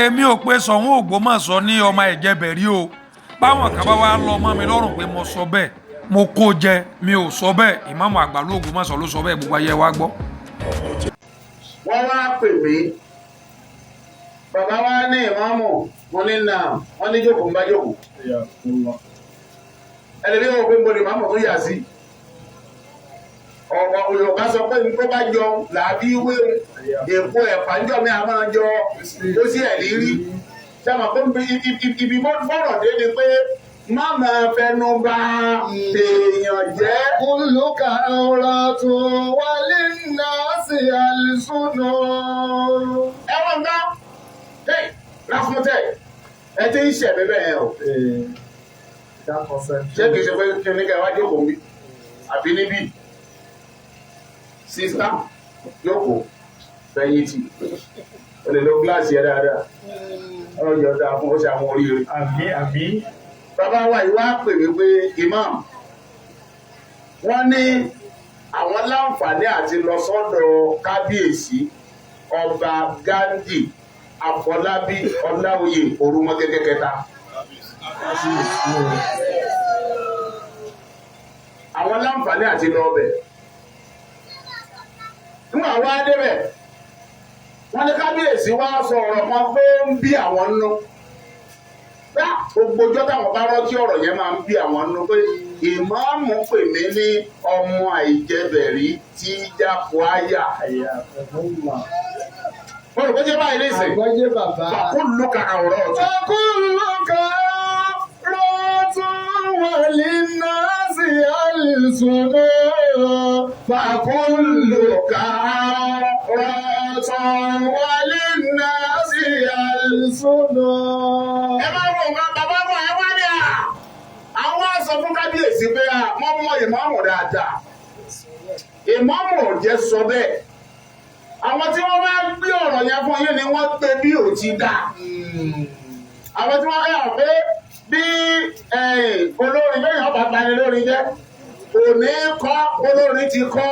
Èmi ò pé Ṣọ̀ún Ògbómọ̀ṣọ́ ní ọmọ Ìjẹbẹ̀rí o. Báwọn kan bá wá lọ mọ́ mi lọ́rùn pé mo sọ bẹ́ẹ̀, mo kó jẹ, mi ò sọ bẹ́ẹ̀. Ìmáàmù àgbà ìlú Ògbómọ̀ṣọ́ ló sọ bẹ́ẹ̀, gbogbo ayé wa gbọ́. Wọ́n wá pè mí, bàbá wa ní ìmáàmù, mo ní nà, wọ́n ní jókòó, ń bá jókòó. Ẹni bí wọ́n pé mo lè máàmù tó yà sí. Ọ̀pọ̀ Yorùbá sọ pé ní tó bá jọ làbí wé èpo ẹ̀pà ń jọ mi a máa jọ ó sí ẹ̀ rírí. Sábà pé ibi bọ́rọ̀ dé ni pé má máa fẹnu bà èèyàn jẹ́. كلك عورة وللناس ألسن. Ẹ̀wọ̀n nǹkan hey Rasmussen, ẹ ti ń ṣẹ̀ bẹ́ẹ̀ yẹn o. Ṣé kìí ṣe pé kí ní ká wá jókòó níbí àbí níbí? Sister, jókòó, fẹ̀yìntì, o lè lo gíláàsì ẹ dáadáa, ọ̀rọ̀ yọ̀ dáa fún ó ṣe àwọn oríire. Àmín, àmín. Bàbá wa yìí wá pè mí pé imam, wọ́n ní àwọn láǹfààní àti lọ sọ́dọ̀ kábíyèsí Ọba Ghandi Àfọlábí Ọláoyè Orúmọgẹ́gẹ́ kẹta. Àwọn láǹfààní àti lọ ọbẹ̀. Nígbà wá débẹ̀, wọ́n ní kábíyèsí wá sọ ọ̀rọ̀ kan pé ń bí àwọn nínú. Bá gbogbo ọjọ́ táwọn bá rántí ọ̀rọ̀ yẹn máa ń bí àwọn nínú pé ìmáàmù pè mí ní ọmọ àìjẹbẹ̀rí tí jápọ̀ áyà. Mo rò pé ṣé báyìí lè sè. Àgbọ́yé bàbá. Fàkúlùkà àwòrán ọ̀tún. فكلك عورة وللناس ألسن. فكلك عورة وللناس ألسن. Ẹ máa wọ nǹkan bàbá wọn ẹ wá ní à. Àwọn sọ fún kábíyèsí pé à wọ́n mọ ìmáàmù dáadáa. Ìmáàmù ò jẹ́ sọ bẹ́ẹ̀. Àwọn tí wọ́n máa ń gbé ọ̀rọ̀ yẹn fún yín ni wọ́n gbé bí ò ti dà. Àwọn tí wọ́n yà pé bí olórin bẹ́ẹ̀ yàn bá bani lórí jẹ́ kò ní kọ́ olórin ti kọ́.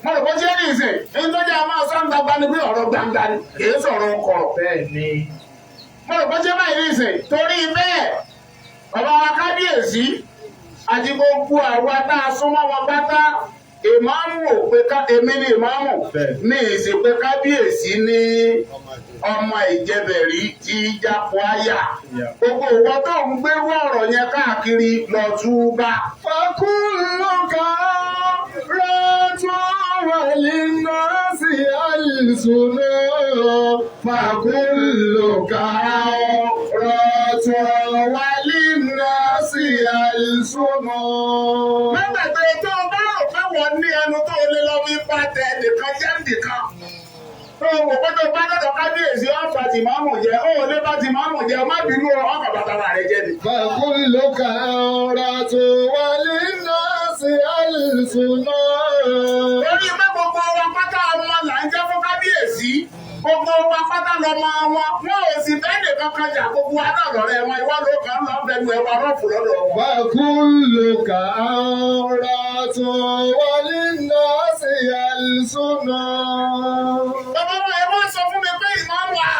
Mo rò pé ṣé ní ìsìn ní tó jẹ́ àmọ́ sọ́ńdà bá ní pé ọ̀rọ̀ gbangba ni kì í sọ̀rọ̀ kọ̀rọ̀. Bẹ́ẹ̀ ni. Mo rò pé ṣé báyìí ní ìsìn torí bẹ́ẹ̀ bàbá wa kábíyèsí àti gbogbo àwa tá a súnmọ́ wọn pátá, ìmáàmù ò pé ká èmi ni ìmáàmù ní ìsìn pé kábíyèsí ní ọmọ Ìjẹbẹ̀rí tí jápọ̀ àyà. Gbogbo ìwọ tó ń gbérú ọ̀rọ̀ yẹn káàkiri lọ túbà. فكلك عورة وللناس ألسن. فكلك عورة وللناس ألسن. Mẹ́gbẹ̀gbẹ̀ tó o bá rò pé wọ́n ní ẹnu tó o lè lọ fi bá tẹ nìkan jẹ́ nìkan. Tó o wò pé tó o bá dọ̀dọ̀ kábíyèsí ọ̀fà tì máàmù jẹ́, ó lè bá tì máàmù jẹ́, má bínú ọkọ̀ bàtà rẹ̀ jẹ́ ni. فكلك عورة وللناس ألسن. Torí pé gbogbo wa pátá ọmọ là ń jẹ́ fún kábíyèsí. Gbogbo wa pátá lọmọ wọn. Wọn ò sì fẹ́ nìkan kan jà, gbogbo wa náà lọ́rẹ́ wọn. Ìwọ ló kàn ń lọ fẹnu ẹwà rọ́ọ̀fù lọ́dọ̀ wọn. وكلك عورة وللناس ألسن. Bàbá wa ẹ wá sọ fún mi pé ìmọ̀ wà.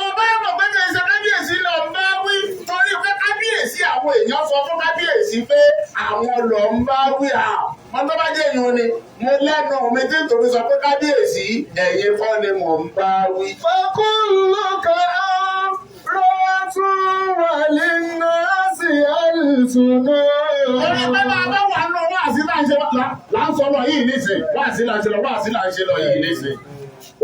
Ọba ẹ̀ mọ̀ pé kì í ṣe kábíyèsí lọ ń bá wí. Torí pé kábíyèsí àwọn èèyàn sọ fún kábíyèsí pé àwọn lọ ń bá wí à. Wọ́n tó bá jẹ́ ìyún ni mo lẹ́nu mi tí nítorí sọ pé kábíyèsí ẹ̀yin kọ́ ni mò ń bá wí. فكلك عورة وللناس ألسن. Torí pé bàbá wà nù wáàsí là ń ṣe là ń sọ lọ yìí nísìn, wáàsí là ń ṣe lọ, wáàsí là ń ṣe lọ yìí nísìn.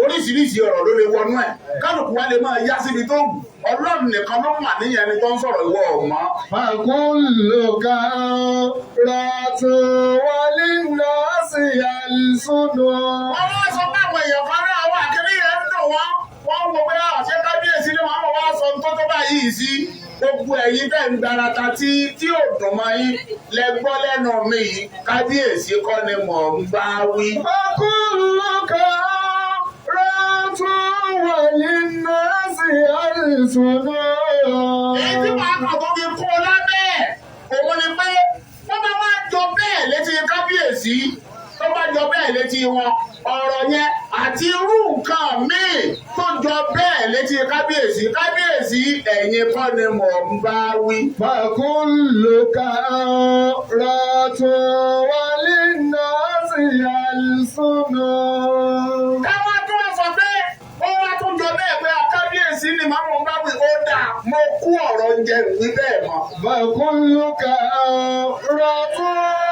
Oríṣiríṣi ọ̀rọ̀ ló lè wọnú ẹ̀. Kálukú wa lè máa yá síbi tó wù. Ọlọ́run nìkan ló mà níyẹn ẹni tó ń sọ̀rọ̀ ìwọ ọ̀mọ́. فكلك عورة وللناس ألسن. Wọ́n wá sọ pé àwọn èèyàn kan náà wà kiri yẹn ń dùn wọ́n. Wọ́n ń wo pé àṣẹ kábíyèsí ni wọ́n wá sọ tó tó báyìí sí. Gbogbo ẹ̀yin tẹ̀ ń gbarata tí ò dùn mọ́ yín lẹ gbọ́ lẹ́nu mi yìí, kábíyèsí kọ́ ni mò ń bá wí. فكلك عورة وللناس ألسن. Èyí tí wàá kàn tó fi kún un lábẹ́ ẹ̀ òun ni pé wọ́n bá wá jọ bẹ́ẹ̀ létí kábíyèsí, tó bá jọ bẹ́ẹ̀ létí wọn ọ̀rọ̀ yẹn àti irú nǹkan míì tó jọ bẹ́ẹ̀ létí kábíyèsí, kábíyèsí, ẹ̀yin kọ́ ni mò ń bá wí. فكلك عورة وللناس ألسن. Káwá tó wá sọ pé ó wá tún jọ bẹ́ẹ̀ pé kábíyèsí ni màmú ń bá wí, ó dáa, mo kú ọ̀rọ̀ oúnjẹ ìwí bẹ́ẹ̀ mọ́. فكلك عورة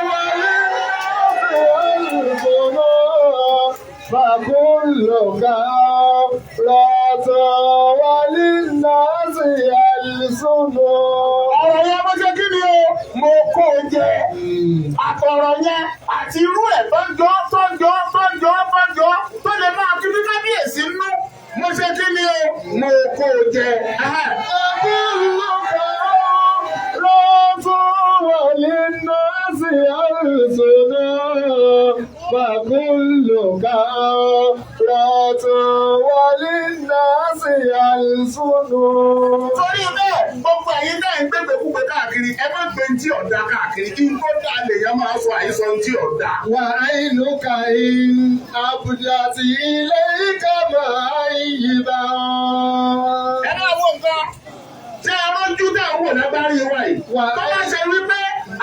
وللناس ألسن. فكلك عورة وللناس ألسن. Ọ̀rọ̀ yẹn bó ṣe kí ni o, mo kó o jẹ. Àtọ̀rọ̀ yẹn àti irú ẹ̀ tó ń jọ tó ń jọ tó ń jọ tó ń jọ tó lè máa kí ní kábíyèsí nú, mo ṣe kí ni o, mo kó o jẹ. فكلك عورة وللناس ألسن. فكلك عورة وللناس ألسن. Torí bẹ́ẹ̀, gbogbo ẹ̀yin náà ń gbégbé kúgbe káàkiri, ẹ má gbé ntí ọ̀dà káàkiri kí n tó dáa lèèyàn máa sọ àhesọ ntí ọ̀dà. وعينك إن أبدت إليك معيبا. Ẹ máa wo nǹkan tí ẹ rọ́jú dá wò lágbárí wa yìí. Tó bá ṣe wípé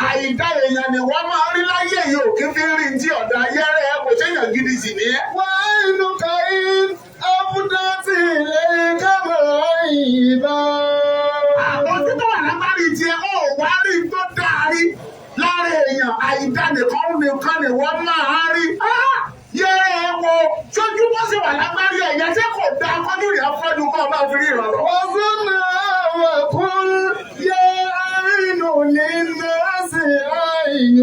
àìdá èèyàn ni wọ́n máa rí láyé yìí, ò kí fi rí ntí ọ̀dà ayẹ́rẹ́ ẹ kò séèyàn gidi sì ní ẹ́. وعينك إن أبدت إليك معيبا. Àwọn tí tó wà lágbárí tiẹ̀ ó wá rí tó dáa rí lára èèyàn, àìdá nìkan nìkan ni wọ́n máa rí. Yẹ́rẹ́ ẹ wo sójú bó sì wà lágbárí ẹ̀yà ṣé kò dáa kọ́jú rẹ̀ fọ́jú kọ́ ọ máa fi rí ìrànlọ́. وصنع وقل يا عين للناس عين.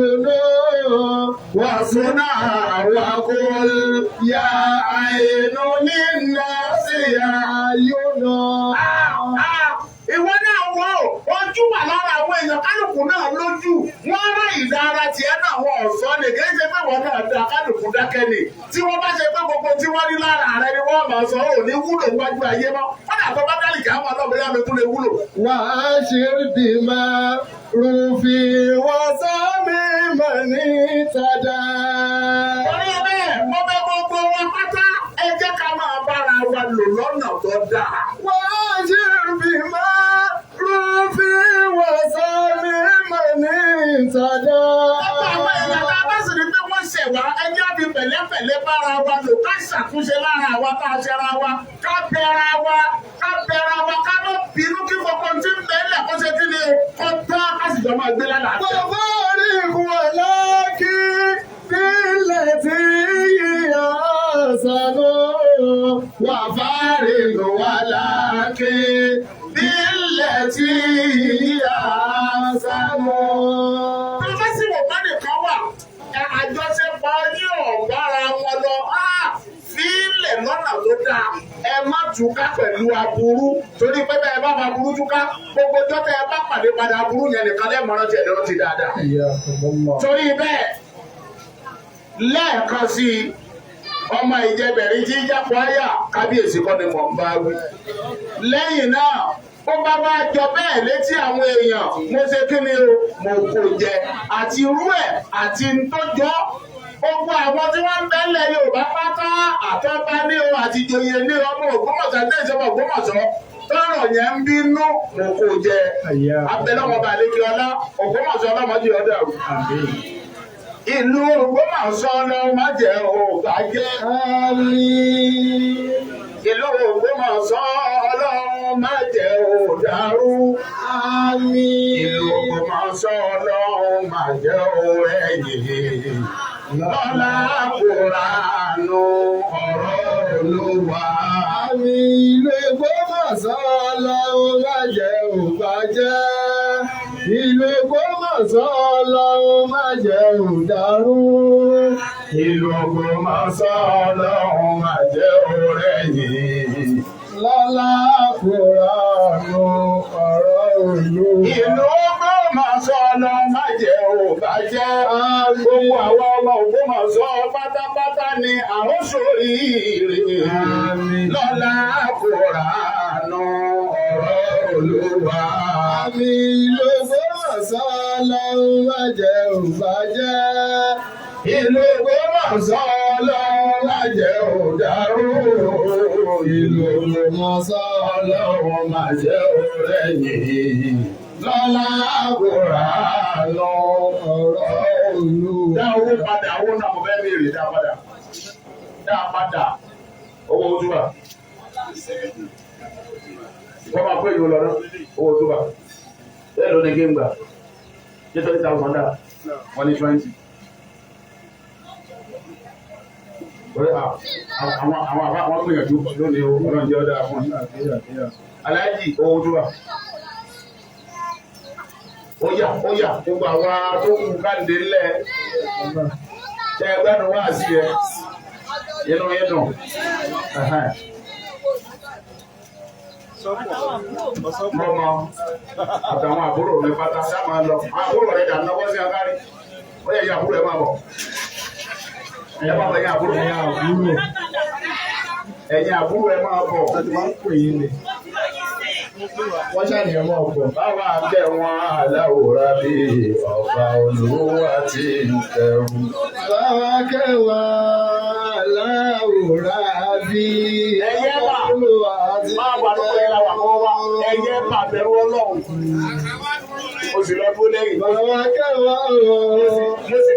وصنع وقل يا عين للناس عين. Ìwọ náà wọ ojú wà lára àwọn èèyàn, kálukú náà lójú wọn rán ìdá ara tiẹ̀ náà, wọn ọ̀sọ́ ni kì í ṣe pé wọn náà da kálukú dákẹ́ ni. Tí wọ́n bá ṣe pé gbogbo tí wọ́n rí lára rẹ ni wọ́n máa sọ, ò ní wúlò níwájú ayé mọ́. Wọ́n dà tó bá kálíkì àwọn ọlọ́mọ yá mi tún lè wúlò. وأشر بمعروف وسامي من اهتدى. Torí bẹ́ẹ̀, mo bẹ̀ gbogbo wọn pátá, ẹ jẹ́ ká máa bára wa lò lọ́nà tó dáa. وأشر بمعروف وسامي من اهتدى. Ọ̀pọ̀ àwọn èèyàn tá a bá sì rí pé wọ́n ṣẹ̀ wá, ẹjẹ́ á fi pẹ̀lẹ́pẹ̀lẹ́ bára wa lò, ká ṣàtúnṣe lára àwa tá a ṣẹra wa, ká bẹra wa, ká bẹra wa, ká má bínú kí gbogbo tí ń bẹ lẹ̀ kó ṣe kí ni o, kó tán, ká sì jọ máa gbé lálàáfíà. وبارك ولكن بالتي هي أحسن. وفارق ولكن بالتي هي أحسن. Bàbá sì wò bá nìkan wà, àjọṣepọ̀ ní ọ̀gbára wọn lọ, fílẹ̀ lọ́nà tó dáa, ẹ má túká pẹ̀lú aburú, torí pé bẹ́ẹ̀ bá máa burú túká, gbogbo jọ́tẹ̀ ẹ bá pàdé padà aburú yẹn nìkan lẹ́mọ̀ràn tiẹ̀ lọ́rọ̀ ti dáadáa. حياكم الله. Torí bẹ́ẹ̀, lẹ́ẹ̀kan sí i, ọmọ ìjẹbẹ̀rin tí jápọ̀ àyà, kábíyèsí kọ́ ni mò ń bá wí. Lẹ́yìn náà, ó bá wá jọ bẹ́ẹ̀ létí àwọn èèyàn, mo ṣe kí ni o, mo kò jẹ àti irú ẹ̀ àti ń tó jọ. Gbogbo àwọn tí wọ́n ń bẹ́lẹ̀ Yorùbá pátá, àtọ́ba ní o àti ìjòyè ní ọmọ Ògbómọ̀ṣọ́ àti ìjọba Ògbómọ̀ṣọ́ tọrọ yẹn ń bínú, mo kò jẹ. Abẹ́lẹ́wọ̀n balẹ̀ kí ọlá Ògbómọ̀ṣọ́ ọlọ́mọdé ọdẹ o. Ìlú Ògbómọ̀ṣọ́ ọlọ́mọdé ò bàjẹ́. Àmín. Ìlú Ògbómọ̀ṣọ́ ọlọ́mọdé ò dàrú. Àmín. Ìlú Ògbómọ̀ṣọ́ ọlọ́mọdé ò rẹ̀yìn. Lọ́lá Kùránù ọ̀rọ̀ Olúwa. Àmín. Ìlú Ògbómọ̀ṣọ́ ọlọ́run má jẹ́ ò bàjẹ́. Ìlú Ògbómọ̀ṣọ́ ọlọ́run má jẹ́ ò dàrú. Ìlú Ògbómọ̀ṣọ́ ọlọ́run má jẹ́ ò rẹ̀yìn. Lọ́lá Kùránù ọ̀rọ̀ Olúwa. Ìlú Ògbómọ̀ṣọ́ ọlọ́run má jẹ́ ò bàjẹ́. Gbogbo àwọn ọmọ Ògbómọ̀ṣọ́ pátápátá ni àwọn sóríire. Àmín. Lọ́lá Kùránù ọ̀rọ̀ Olúwa. Àmín. Ìlú Ògbómọ̀ṣọ́ ọlọ́run má jẹ́ ò bàjẹ́. Ìlú Ògbómọ̀ṣọ́ ọlọ́run má jẹ́ òdàrú. Ìlú Ògbómọ̀ṣọ́ ọlọ́run má jẹ́ òrẹ́yìn. Lọ́lá Kùránù Ọ̀rọ̀ Olúwa. Dá owó padà, owó náà mo fẹ́ béèrè, dá padà. Dá padà. Owó ojúbà. Wọ́n máa pé ìwọ lọ́dọ́. Owó ojúbà. Bẹ́ẹ̀ ló ní kí n gbà. Ṣé 20,000 dà? Wọ́n ní 20. Orí àwọn àbá wọn gbìyànjú lónìí o, Ọlọ́run jẹ́ ọ̀dà fún yín. Aláàjì owó ojúbà. Ó yà ó yà gbogbo àwa tó kù káǹdé ńlẹ̀. Ṣé ẹ gbádùn wá sí ẹ? Inú yín dùn. Ẹ̀hẹ́n. Mo mọ àtàwọn àbúrò mi pátá ṣá máa lọ. Àbúrò rẹ̀ dà náwó sí akárí. Ó yẹ ìyá àbúrò ẹ máa bọ̀. Ẹ máa bọ̀ ẹ̀yin àbúrò. Ẹ̀yin àbúrò. Ẹ̀yin àbúrò ẹ máa bọ̀. Wọ́n ti máa ń pè yín ni. Wọ́n ṣàníyàn mọ́ ọ̀pọ̀. Báwa bẹ̀ wọ́n aláwòrán bí ọba olúwa ti ń kẹrù. Bàbá kẹwàá láwòrán bí. Ẹyẹ bà Olúwa ti máa wà lóko yẹn la wà kọ́ wa. Ẹyẹ bà bẹ̀rù Ọlọ́run. O sì lọ dúró lẹ́yìn. Bàbá kẹwàá o. Mo sì